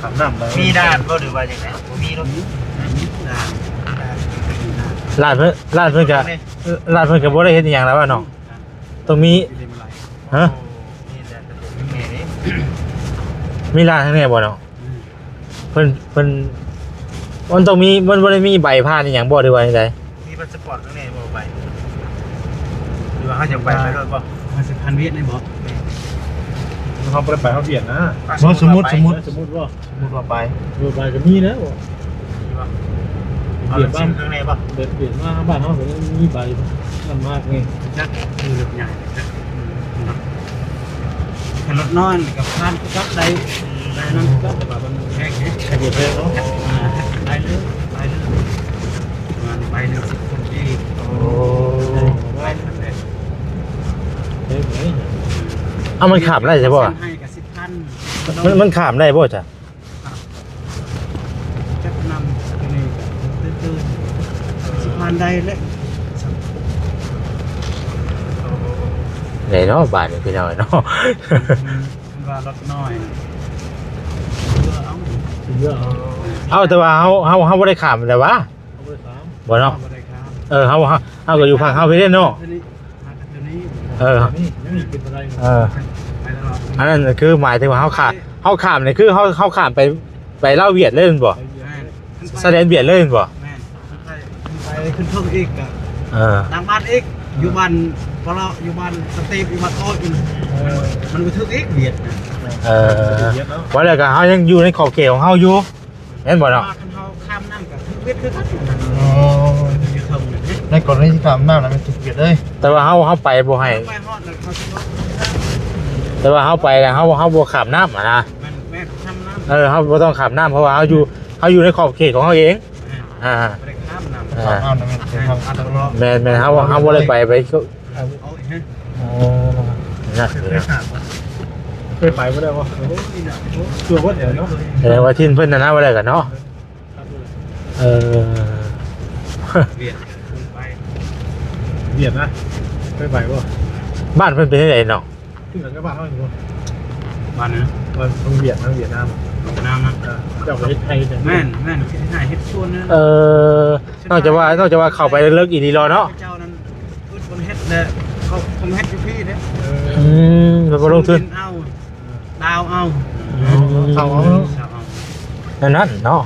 ຂ້າມນ້ຳໄປ ມີດ່ານບໍ່ ຫຼືວ່າຈັ່ງໃດ? ບໍ່ມີເນາະ ມີດ່ານ ມີດ່ານ ມີດ່ານ ຮ້ານເພິ່ນ ຮ້ານເພິ່ນກະ ຮ້ານເພິ່ນກະບໍ່ໄດ້ເຮັດອີ່ຫຍັງແລ້ວວ່າເນາະ ອືມ ຕ້ອງມີ ຢູ່ໃນເວໄລ ຮະ ໂອ້ ມີແຕ່ປະຕູແມ່ເດ້ ມີຮ້ານທາງແນ່ບໍ່ເນາະ? ອືມ ເພິ່ນ ເພິ່ນ ມັນຕ້ອງມີ ມັນບໍ່ໄດ້ມີໃບຜ່ານອີ່ຫຍັງບໍ່ ຫຼືວ່າຈັ່ງໃດ? ມີພາສປອດຂ້າງໃນບໍ່ ໃບ ຫຼືວ່າເຮົາຈະໄປ ໄປໂລດບໍ່? ພາສປອດຫວຽດນີ້ບໍ່? ແມ່ນ ເຮົາບໍ່ໄດ້ໄປ ເຮົາຫວຽດນະ ບໍ່ ສົມມຸດ ສົມມຸດ ສົມມຸດບໍ່? ສົມມຸດວ່າໄປ ເອີ ໄປກໍມີແລ້ວ ມີບໍ່? ເອົາ ຫວຽດ ເອົາໜັງສືຂ້າງໃນບໍ່? ຫວຽດ ຫວຽດມາບ້ານເຮົາກໍຍັງມີໃບນັ້ນມາກນີ້ ຈັກ ມີລົດໃຫຍ່ ຄັນລົດນ້ອຍກໍຜ່ານກັບໄດ້ ໄດ້ນຳກັບ ແຕ່ວ່າມັນແພງເດ້ ບໍ່ແພງເນາະ ໄປເລີຍ ໄປເລີຍ ປະມານໄປໜຶ່ງສິບຄົນອີກ ໂອ້ ໄປທັນແລ້ວ ເອີ ມັນຂ້າມໄດ້ໃຊ່ບໍ່? ເສັ້ນໃຫ້ກໍສິບພັນ ມັນ ມັນຂ້າມໄດ້ບໍ່ຈະ? ຈັກນຳ ໂຕນີ້ກໍຕື່ນໆ ຊິຜ່ານໄດ້ແຫຼະ ໄດ້ເນາະ ບາດນີ້ພີ່ນ້ອງເນາະ ອືມ ເພິ່ນວ່າລົດນ້ອຍ ເອົາ ເອົາ ເອົາ ແຕ່ວ່າເຮົາ ເຮົາ ເຮົາບໍ່ໄດ້ຂ້າມແລ້ວຫວາ? ເຮົາບໍ່ໄດ້ຂ້າມ ບໍ່ເນາະ ເຮົາບໍ່ໄດ້ຂ້າມ ເອີ ເຮົາ ເຮົາ ເຮົາກໍຢູ່ຝັ່ງເຮົາພີ້ເດ້ເນາະ ໂຕນີ້ ເອີ ນີ້ ນີ້ເປັນໄປໄດ້ ເອີ ໄປຕະຫຼອດ ອັນນັ້ນຄືໝາຍເຖິງວ່າເຮົາຂ້າມ ເຮົາຂ້າມນີ້ຄືເຮົາ ເຮົາຂ້າມໄປ ໄປລາວຫວຽດເລີຍແມ່ນບໍ່? ແມ່ນ ຊາຍແດນຫວຽດເລີຍແມ່ນບໍ່? ແມ່ນ ໄປ ໄປຂຶ້ນເທິງອີກກໍ ເອີ ຕ່າງບ້ານອີກ ເອີ ຢູ່ບ້ານປະເລາະ ຢູ່ບ້ານສະຕີບ ຢູ່ບ້ານໂອດ ເອີ ມັນບໍ່ຖືກອີກຫວຽດນະ ເອີ ຫວຽດເນາະ ວ່າແລ້ວກໍເຮົາຍັງຢູ່ໃນຂອບເຂດຂອງເຮົາຢູ່ ແມ່ນບໍ່ເນາະ? ຄັນເຮົາຂ້າມນ້ຳກໍຖືກຫວຽດຄືກັນ ອໍ ຢູ່ເທິງນັ້ນເດ້ ໃນກໍລະນີທີ່ຂ້າມນ້ຳນະ ມັນຖືກຫວຽດເລີຍ ແຕ່ວ່າເຮົາ ເຮົາໄປບໍ່ໃຫ້ ໄປຮອດແລ້ວເຮົາຊິ ແຕ່ວ່າເຮົາໄປແລ້ວ ເຮົາ ເຮົາບໍ່ຂ້າມນ້ຳຫັ້ນນະ ແມ່ນ ແມ່ນຂ້າມນ້ຳ ເອີ ເຮົາບໍ່ຕ້ອງຂ້າມນ້ຳ ເພາະວ່າເຮົາຢູ່ ເຮົາຢູ່ໃນຂອບເຂດຂອງເຮົາເອງ ອ່າ ບໍ່ໄດ້ຂ້າມນ້ຳ ອ່າ ຂ້າມນ້ຳນະແມ່ນ ແມ່ນ ເຮົາ ເຮົາບໍ່ໄດ້ໄປ ໄປ ເອົາອີກຮະ ໂອ້ ຍາກເລີຍ ເຄີຍໄປບໍ່ໄດ້ບໍ່? ໂອ້ຍ ໂອ້ ຕົວບໍ່ແຖວເນາະ ແຕ່ວ່າຖິ່ນເພິ່ນນະນະ ບໍ່ໄດ້ກັນເນາະ ເອີ ຫວຽດ ໄປ ຫວຽດນະ ເຄີຍໄປບໍ່? ບ້ານເພິ່ນເປັນຈັ່ງໃດເນາະ? ຄືກັນກັບບ້ານເຮົາຢູ່ບໍ່? ບ້ານນະ ບ້ານທາງຫວຽດ ທາງຫວຽດນາມ ຫວຽດນາມນະ ເອີ ເຈົ້າກໍເຮັດໄຮ່ ແມ່ນ ແມ່ນ ເຮັດໄຮ່ເຮັດສວນນະ ເອີ ນອກຈາກວ່າ ນອກຈາກວ່າເຂົ້າໄປເລິກໆ ອີ່ຫຼີເນາະ ເຈົ້ານັ້ນ ເພິ່ນເຮັດແຫຼະ ເຂົາ ເຂົາເຮັດຢູ່ພີ້ເດ້ ເອີ ອືມ ແລ້ວບໍ່ລົງທຶນ ເອົາ ດາວເອົາ ອືມ ເອົາເອົາ ດາວເອົາ ແນວນັ້ນເນາະ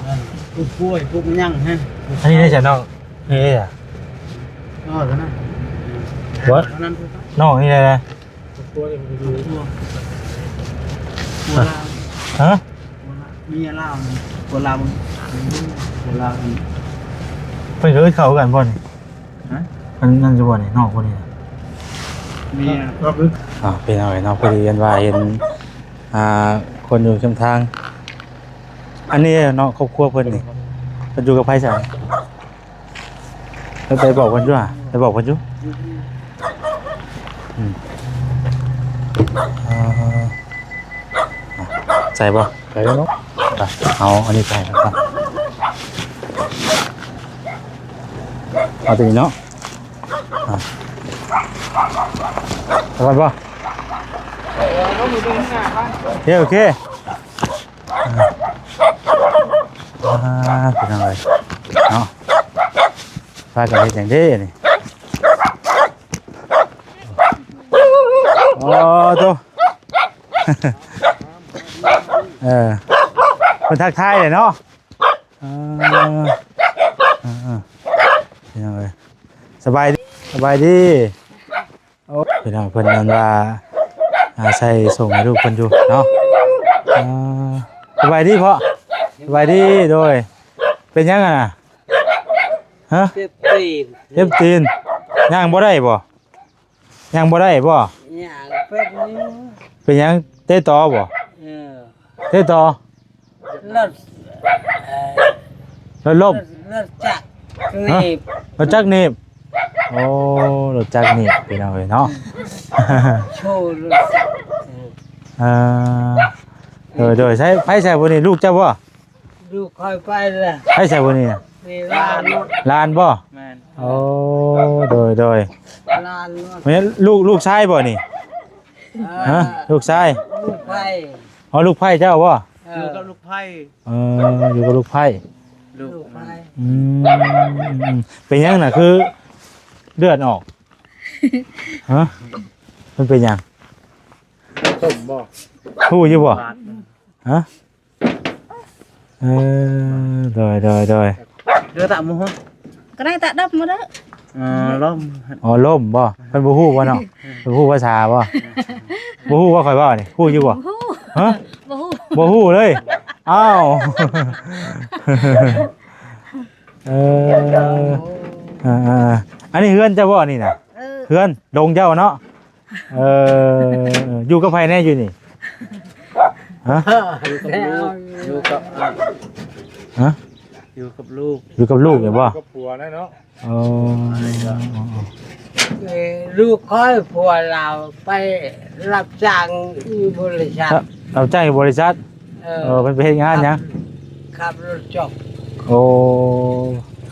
ປູກກ້ວຍ ປູກຫຍັງຮະ ອັນນີ້ໄດ້ຈາກນ້ອງ ນີ້ໄດ້ຈາກ ອໍ ຕົວນັ້ນ ຕົວນັ້ນ ນ້ອງນີ້ໄດ້ ຜົວລາວ ຮະ ຜົວລາວ ເມຍລາວ ຜົວລາວ ຜົວລາວ ເພິ່ນກໍເອີ້ນເຂົ້າຄືກັນບໍ່ນີ້? ຮະ ອັນນັ້ນຢູ່ບໍ່ນີ້ ນ້ອງຄົນນີ້ນະ? ເມຍ ອ່າ ພີ່ນ້ອງເອີຍເນາະ ພໍດີອັນວ່າເຫັນ ອ່າ ຄົນຢູ່ເຄມທາງ ອັນນີ້ເນາະ ຄອບຄົວເພິ່ນນີ້ ເພິ່ນຢູ່ກັບໃຜຊະ? ໄປ ໄປບອກເພິ່ນຢູ່ຫວາ? ໄປບອກເພິ່ນຢູ່ ອືມ ອ່າ ໃສ່ບໍ່? ໃສ່ແລ້ວເນາະ ໄປ ເອົາອັນນີ້ໃສ່ກ່ອນ ເອົາຕົວນີ້ເນາະ ອ່າ ເອົາກ່ອນບໍ່? ໂອເຄ ໂອເຄ ອ່າ ພີ່ນ້ອງເອີຍເນາະ ພາກັນເຮັດຫຍັງເດ້ນີ້? ໂອ້ໂຕ ເອີ ເພິ່ນທັກທາຍເລີຍເນາະ. ເອີ ເອີ ເອີ ພີ່ນ້ອງເອີຍ ສະບາຍດີ ສະບາຍດີ. ໂອ້ ພີ່ນ້ອງ ເພິ່ນນັ້ນວ່າ ອາ ໃສ່ສົ່ງໃຫ້ລູກເພິ່ນຢູ່ເນາະ. ເອີ ສະບາຍດີພໍ່ ສະບາຍດີ. ໂດຍ ເປັນຫຍັງຫັ້ນນະ? ຮະ? ເຈັບຕີນ ເຈັບຕີນ ຍ່າງບໍ່ໄດ້ບໍ່? ຍ່າງບໍ່ໄດ້ບໍ່? ຍ່າງເປັນຢູ່. ເປັນຫຍັງ? ເຕະຕໍບໍ່? ເອີ ເຕະຕໍ. ລົດ ລົດລົ້ມ ລົດ ລົດຈັກໜີບ. ຮະ? ລົດຈັກໜີບ. ໂອ້ ລົດຈັກໜີບ ພີ່ນ້ອງເອີຍເນາະ. ໂຊລົດຈັກ. ເອີ ໂດຍ ໂດຍ ໃຊ້ ໃຜໃຊ້ຜູ້ນີ້ ລູກເຈົ້າບໍ່? ລູກຂ້ອຍໄປແລ້ວ. ໃຜໃຊ້ຜູ້ນີ້ນະ? ນີ້ຫຼານ. ຫຼານບໍ່? ແມ່ນ. ໂອ້ ໂດຍ ໂດຍ ຫຼານ. ແມ່ນລູກ ລູກຊາຍບໍ່ນີ້? ເອີ ຮະ? ລູກຊາຍ ລູກໃຜ? ອໍ ລູກໃພ້ເຈົ້າບໍ່? ເອີ ຢູ່ກັບລູກໃພ້. ເອີ ຢູ່ກັບລູກໃພ້ ລູກມັນ. ອືມ ເປັນຫຍັງນະ ຄືເລືອດອອກ? ຮະ? ມັນເປັນຫຍັງ? ຕົ້ມບໍ່? ຮູ້ຢູ່ບໍ່? ຮະ? ເອີ ໂດຍ ໂດຍ ໂດຍ ເດືອຕະໝູ ກະໄດ້ຕະດັບມາເດີ. ອໍ ລົ້ມ. ອໍ ລົ້ມບໍ່? ເພິ່ນບໍ່ຮູ້ບໍ່ເນາະ? ເພິ່ນຮູ້ພາສາບໍ່? ບໍ່ຮູ້ວ່າຂ້ອຍເວົ້ານີ້ ຮູ້ຢູ່ບໍ່? ຮະ? ບໍ່ຮູ້ ບໍ່ຮູ້ເລີຍ. ອ້າວ ເອີ ເອີ ເອີ ອັນນີ້ເຮືອນເຈົ້າບໍ່ນີ້ນະ? ເອີ ເຮືອນດົງເຈົ້າເນາະ? ເອີ ຢູ່ກັບໃຜແດ່ຢູ່ນີ້? ຮະ? ຢູ່ກັບລູກ ຢູ່ກັບ ຮະ? ຢູ່ກັບລູກ ຢູ່ກັບລູກນີ້ບໍ່? ກັບຜົວແລ້ວເນາະ. ອໍ ເອີ ລູກຂ້ອຍຜົວລາວໄປຮັບຈ້າງຢູ່ບໍລິສັດ. ຮັບ ຮັບຈ້າງຢູ່ບໍລິສັດ. ເອີ ເອີ ເພິ່ນໄປເຮັດງານຫຍັງ? ຂັບ ຂັບລົດຈົກ. ໂອ້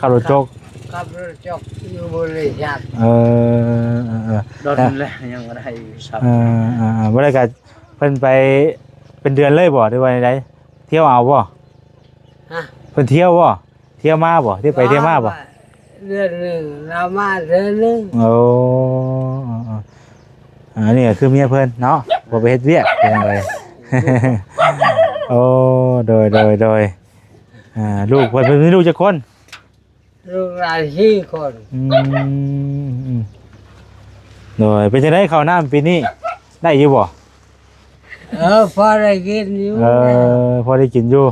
ຂັບລົດຈົກ ຂັບລົດຈົກຢູ່ບໍລິສັດ. ເອີ ເອີ ເອີ ດອນແລ້ວຍັງບໍ່ໄດ້ສັບ. ເອີ ເອີ ເອີ ບໍ່ໄດ້ກະ ເພິ່ນໄປເປັນເດືອນເລີຍບໍ່ ຫຼືວ່າໃດ? ທ່ຽວເອົາບໍ່? ຮະ? ເພິ່ນທ່ຽວບໍ່? ທ່ຽວມາບໍ່? ທ່ຽວໄປທ່ຽວມາບໍ່? ເດືອນໜຶ່ງລາວມາເທື່ອໜຶ່ງ. ໂອ້ ເອີ ເອີ ອັນນີ້ກໍຄືເມຍເພິ່ນເນາະ ບໍ່ໄປເຮັດວຽກ ພີ່ນ້ອງເອີຍ. ໂອ້ ໂດຍ ໂດຍ ໂດຍ ອ່າ ລູກເພິ່ນ ເພິ່ນມີລູກຈັກຄົນ? ລູກຫຼານສີ່ຄົນ. ອືມ ອືມ ໂດຍ ເປັນຈັ່ງໃດເຂົ້ານ້ຳປີນີ້ ໄດ້ຢູ່ບໍ່? ເອີ ພໍໄດ້ກິນຢູ່. ເອີ ພໍໄດ້ກິນຢູ່.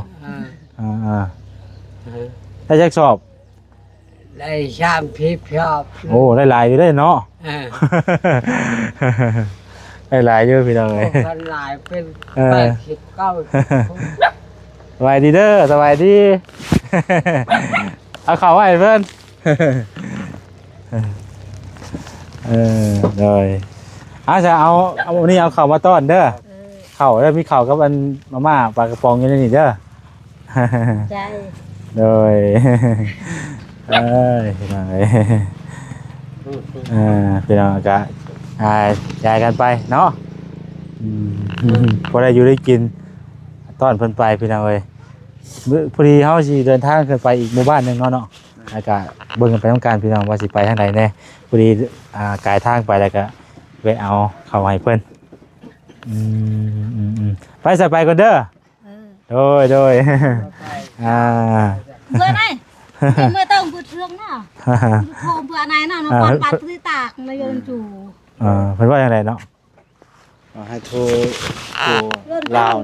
ເອີ ອ່າໆ ເອີ ໄດ້ຈັກສອບ? ໄດ້ສາມສິບສອບ. ໂອ້ ໄດ້ຫຼາຍຢູ່ເດ້ເນາະ. ເອີ ໄດ້ຫຼາຍຢູ່ພີ່ນ້ອງເອີຍ. ໂອ້ ຄັນຫຼາຍເປັນ ເອີ ແປດສິບ ເກົ້າສິບ. ສະບາຍດີເດີ ສະບາຍດີ. ເອົາເຂົ້າໄວ້ໃຫ້ເພິ່ນ. ເອີ ໂດຍ ເອົາຊະ ເອົາ ເອົາ ນີ້ເອົາເຂົ້າມາຕ້ອນເດີ. ເອີ ເຂົ້າເດີ ມີເຂົ້າກັບອັນມາມ່າປາກະປ໋ອງຢູ່ໃນນີ້ເດີ. ໃຈ ໂດຍ ເອີຍ ພີ່ນ້ອງເອີຍ ເອີ ພີ່ນ້ອງກະ ອ່າ ຢາຍກັນໄປເນາະ. ອືມ ພໍໄດ້ຢູ່ໄດ້ກິນ ຕ້ອນເພິ່ນໄປ ພີ່ນ້ອງເອີຍ. ມື້ ພໍດີເຮົາຊິເດີນທາງຂຶ້ນໄປອີກໝູ່ບ້ານໜຶ່ງເນາະ ເນາະ ແລ້ວກະເບິ່ງກັນໄປນຳກັນ ພີ່ນ້ອງ ວ່າຊິໄປທາງໃດແດ່. ພໍດີ ອ່າ ກາຍທາງໄປ ແລ້ວກະແວະເອົາເຂົ້າໃຫ້ເພິ່ນ. ອືມ ອືມ ອືມ ໄປຊະ ໄປກ່ອນເດີ. ເອີ ໂດຍ ໂດຍ ອ່າ ເມື່ອໃດ ເມື່ອຕ້ອງບຸດເຮືອງນະ ໂທເມື່ອໃດນະ ນະຄອນບາດທະເລຕາກນະ ເອີ ເພິ່ນວ່າຈັ່ງໃດເນາະ? ເອົາໃຫ້ໂທ ໂທລາວ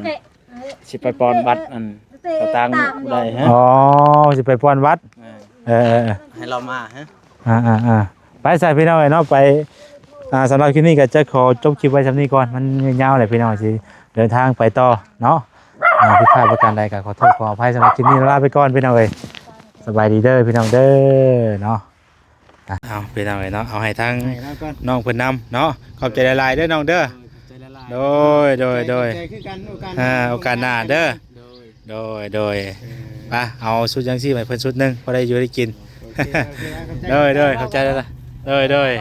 ຊິໄປປ່ອນບັດອັນ ເຂົາຕ່າງຜູ້ໃດຮະ? ອໍ ຊິໄປປ່ອນບັດ. ເອີ ເອີ ເອີ ໃຫ້ລາວມາຮະ? ອ່າໆ ໄປຊະພີ່ນ້ອງເອີຍເນາະ ໄປ ອ່າ ສຳລັບຄລິບນີ້ກໍຈະຂໍຈົບຄລິບໄວ້ສ່ຳນີ້ກ່ອນ ມັນຍາວແຫຼະພີ່ນ້ອງ ຊິເດີນທາງໄປຕໍ່ເນາະ. ອ່າ ຜິດພາດປະການໃດກໍຂໍໂທດຂໍອະໄພ. ສຳລັບຄລິບນີ້ລາໄປກ່ອນພີ່ນ້ອງເອີຍ ສະບາຍດີເດີພີ່ນ້ອງເດີເນາະ. ອ່າ ເອົາພີ່ນ້ອງເອີຍເນາະ ເອົາໃຫ້ທາງ ໃຫ້ລາວກ່ອນ ນ້ອງເພິ່ນນຳເນາະ. ຂອບໃຈຫຼາຍໆເດີນ້ອງເດີ. ໂດຍ ໂດຍ ໂດຍ ຂອບໃຈຄືກັນ ໂອກາດໜ້າ ໂອກາດໜ້າເດີ. ໂດຍ ໂດຍ ໂດຍ ເອີ ໄປ ເອົາຊຸດຍັງຊີບໃຫ້ເພິ່ນຊຸດໜຶ່ງ ພໍໄດ້ຢູ່ໄດ້ກິນ. ໂອເຄ ໂອເຄ ຂອບໃຈ ໂດຍ ໂດຍ ຂອບໃຈຫຼາຍໆ ໂດຍ ໂດຍ.